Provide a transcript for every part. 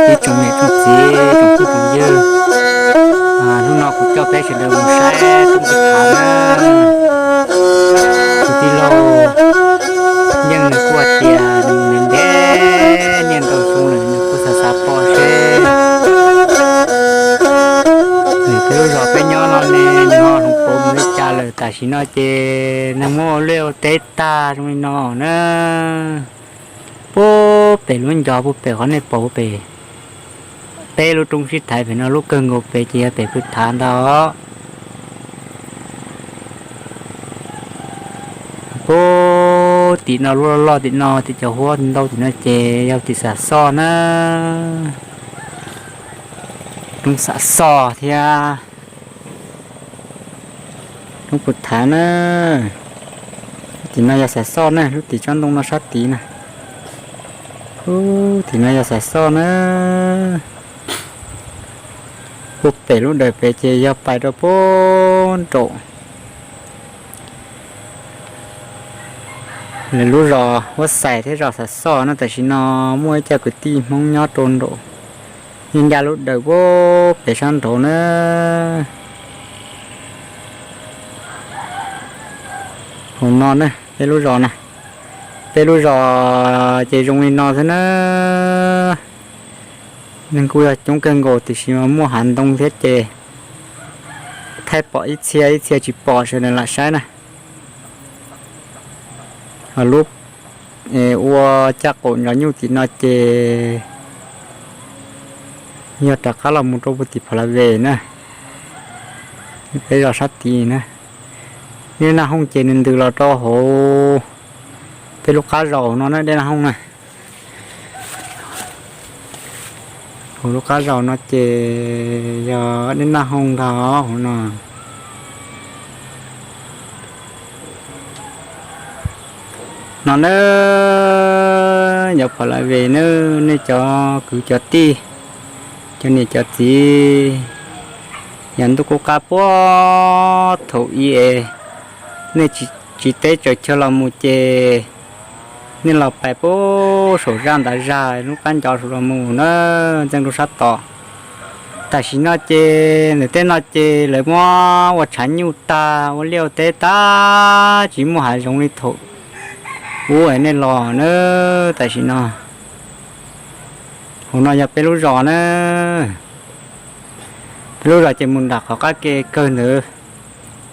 Ib tsoom niam tsoom txiv tsoom phooj tsoom ywg, hnub no kuv coj peb sawv daws mus saib roob Pus Thav na. Tus tij laug Yeej nws kuj hais tias nws ntev ntev niaj ntau xyoo lawm nws kuj xav xav pom seb nws peb lub zos peb nyob no ne nws ho hloov pauv mus li cas lawm. Tam sim no ces neeg muab ua liaj ua teb tag zoo li no na. Puag pem lub ncov puag pem qhov nej pom puag pem, peb lub roob sib thaiv pem no lub kawg nkaus pem ces yog pem Pus Thav ntag. Puag tim no lub loj loj tim no tim cov huab ntau tim no ces yog tim Xam Xoj na. Roob Xam Xoj thiab roob Pus Thav na. Lub tim no yog Xam Xoj na, lub tim tsob ntoo no sab tid na. Lub tim no yog Xam Xoj na. Puag pem lub dawm pem ces yog pais rau puag nraum lawv lub zos Huab Xais thiab zos Xam Xoj no. Tam sim no muaj ib co kwv tij Hmoob nyob rau nraum, yeej ncaj lub dawm puag pem sab nraud na. Hauv no na, peb lub zos na, peb lub zos ces zoo li no xwb na. Neeg kuj yog coob kawg nkaus tiam sis mas muaj hav ntoo thiab ces thaij pom ib txhia ib txhia tsis pom sawv daws lam saib na. Ho lub ua caj qaum nrov nyuj tim no ces yog rov qab los mus rau puag tim Phav Las Ves na, peb zos sab tid na. Dej Naj Hooj ces nws ntws los rau hauv peb lub qab zos no na, Dej Naj Hooj na. Hauv lub qab zos no ces yog Dej Naj Hooj ntag hauv no. No na, yog Phav Las Ves na, nej cov kwv cov tij, cov niam cov txiv, yog ntuj qub qab puag thaum ub es nej tsis teb tsaws chaw los mus ces nej los pais puag saum zaj ntawd zaj lub qab ncov saum los mus na, ntxeej rau sab tod. Tam sim no ces ntawm tej no ces lawv muab ua tshav nyuj tag, ua liaj ua teb tag, tsis muaj hav zoov li thaum ub nej los na. Tam sim no hauv no yog peb lub zos na. Peb lub zos ces mus nram qhov qab ke kawg ntawd,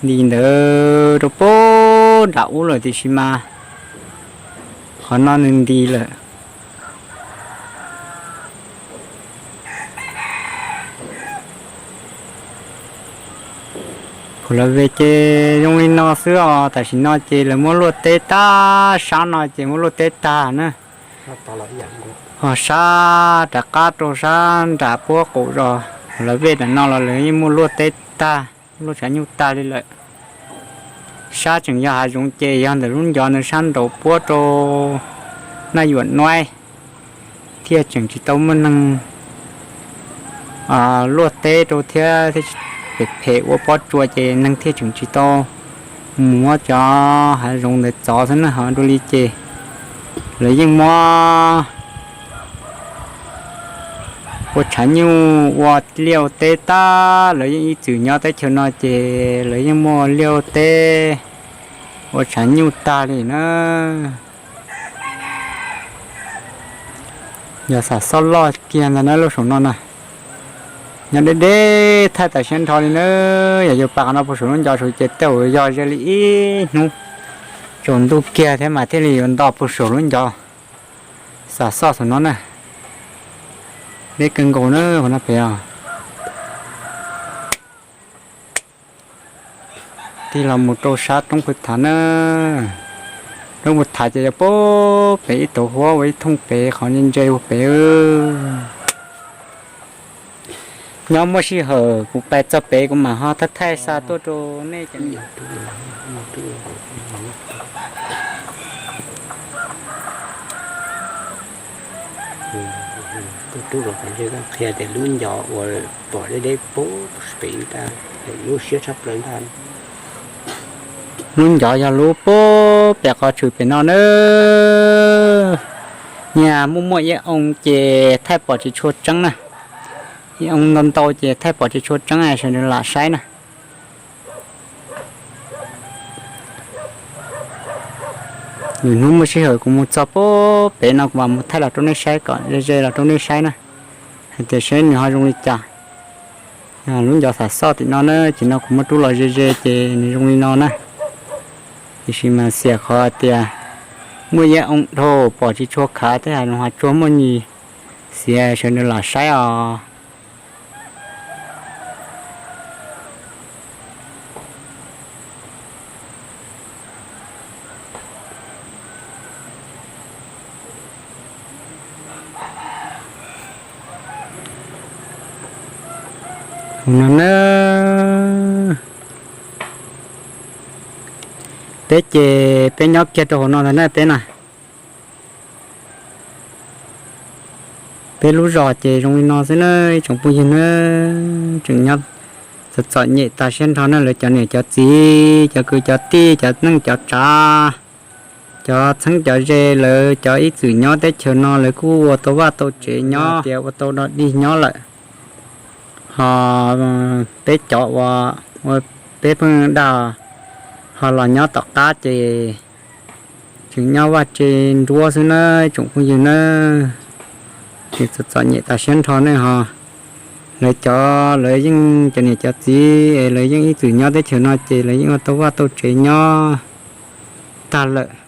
nti ntawd rau pem nram ub lawm tiam sis mas qhov no nws nti lawm. Phuv Lav Vej ces zoo li no xwb os. Tam sim no ces lawv muab luaj teb tag, sab no ces muab luaj teb tag na. Ho sab rov qab rau sab nram puab qaum zos Phuv Lav Vej ntawm no los lawv yeej muaj luaj teb tag, luaj tshav nyuj tag li lawm. Sab tseem yog hav zoov ces yog ntawm lub ncov ntawd sab nraud puab rau Naj Yuam Nuaib thiaj tseem tsis tau muaj neeg luaj teb rau thiab, thiaj phem phem ua pob tsuas ces neeg thiaj tseem tsis tau mus muab cov hav zoov ntawd txov xwb na. Ho dua li ces lawv yeej muab ua tshav nyuj ua liaj ua teb tag, lawv yeej ib txwm nyob teb chaws no ces lawv yeej muaj liaj ua teb ua tshav nyuj tag li na. Yog xam xoj loj kiag ntag na lub saum no na. Nyob deb deb thaij tas siab nrho li na. Yog yuav pas qhov no puag saum lub ncov saud ces tej zaum yog ze li ib hnub tsaus ntuj kiag thiab mas thiaj li yuav nto puag saum lub ncov. Xam xoj saum no na. Deb kawg nkaus na qhov no pem os. Tig los mus rau sab roob Phuv Thav na. Roob Phuv Thav ces yog puag pem ib tauv huab ua ib thooj pem qhov ntse ntse ua pem. Nyob muaj sij hawm kuv pais txog pem kuv mam ho thaij thaij xa tuaj rau nej cov. Tuaj rub los qhov ntsej koj qhia tias lub ncov uas pom deb deb puag pem ntag, lub siab tshaj plaws ntag. Lub ncov yog lub puag pem qhov tshwm pem no na. Nyias muaj muaj iab oo ces thaij pom tsis tshua tseeb na. Iab oo ntau ntau ces thaij pom tsis tshua tseeb, sawv daws lam saib na. Lwm hnub muaj sij hawm kuv mus txog puag pem no kuv mam mus thaij los rau nej saib kom ze ze los rau nej saib na, hais tias seb nws ho zoo li cas. Lub ncov xam xoj tim no na, ces no kuv muab rub los ze ze ces nws zoo li no na. Tiam sis mas xiam qhov tias muaj iab oo dhau pom tsis tshua khav thiab, hais los ho tsuag muaj nyis, xiav sawv daws lam saib os. No na, peb ces peb nyob kiag rau hauv no ntag na peb na. Peb lub zos ces zoo li no xwb na, ib tsoom phooj ywg na, tseem nyob txom txom nyem tas siab nrho na, lawv cov niam cov txiv, cov kwv cov tij, cov neej cov tsav, cov txheeb cov ze, lawv cov ib txwm nyob teb chaws no lawv kuj ua tau vaj tau tsev nyob, tias ua tau dog dig nyob lawm. Ho peb cov uas peb pheej dag ho los nyob tom qab ces tseem nyob vaj tse nruab xwb na, ib tsoom phooj ywg na. Ces txom txom nyem tas siab nrho ne ho. Lawv cov, lawv yeej cov niam cov txiv es lawv yeej ib txwm nyob teb chaws no ces lawv yeej ua tau vaj tau tsev nyob tag lawm.